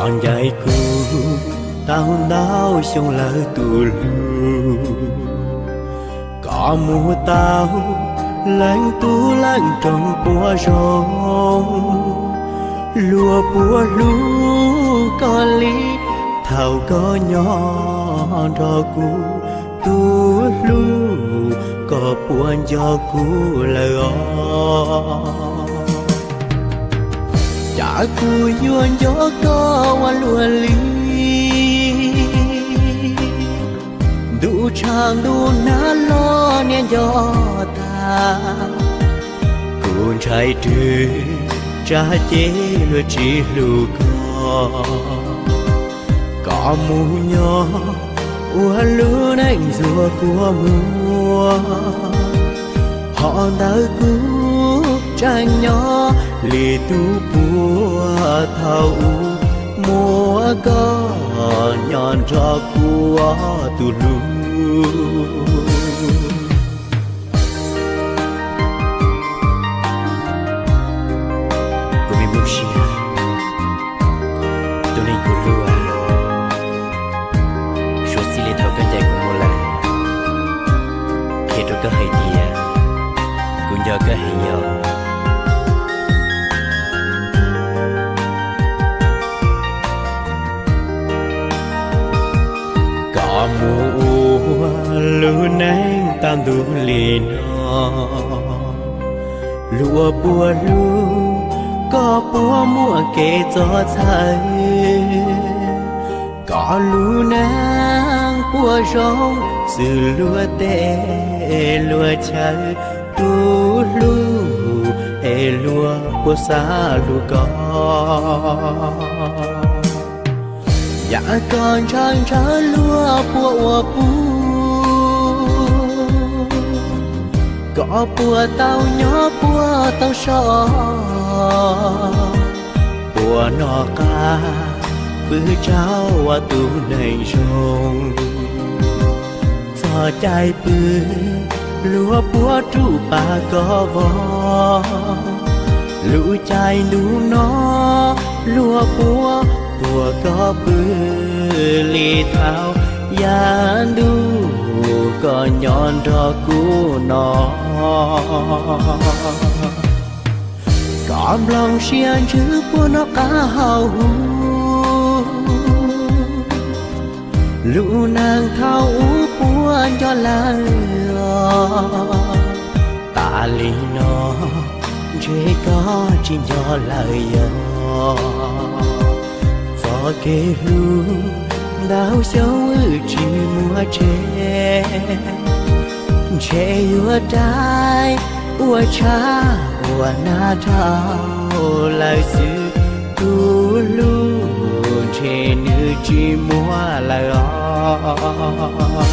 Ncaim kuv tau ntau xyoo lawm tus hlub, koj mus tau leej tub leej roog puas zoo, luag puas hlub koj li thaum koj nyob nrog kuv, tus hlub koj puas nco kuv lawm os? Cas kuv yuav nco koj ua luaj li, ntuj tshav ntuj nag los niaj nco tag, kuv ntshai rwg tsam ces luag tsis hlub koj. Koj mus nyob ua lub neej ntxuag kua muag, hos ntawm kuv tseem nyob li tus puag thaum ub, muaj koj nyob nrog kuv tus hlub. Kuv me Nplooj Siab, tus neeg kuv hlub, suav txij li thaum koj ncaim kuv mus lawm, qhia rau koj hais tias kuv nco koj heev yom. Koj mus ua lub neej tag ntuj li no, luag puas hlub koj puas muaj kev txawj txhawj, koj lub neej puas zoo xws luag tej luag chaw, tus hlub es luag puas xav hlub koj. Yam koj ntshaw ntshaw luag puas ua puv, koj puas tau nyob puas tau so, puas noj qab pw tsaug ua tus neeg zoo, txog caij pw luag puas rub pab koj vog, lub caij ntuj no luag puas tuag koj pw li thaum yav ntuj koj nyob nrog kuv no. Koj nplooj siab ntsws puas noj qab haus huv, lub neej thaum ub puas nco lawm os, tas li no ntshe koj tsis nco lawm yog. Txoj kev hlub ntau xyoo wb tsis muaj tseg, ntshe yuav dai ua tshaj ua nag dhau lawm xwb, tus hlub ntshe nws tsis muaj lawm os.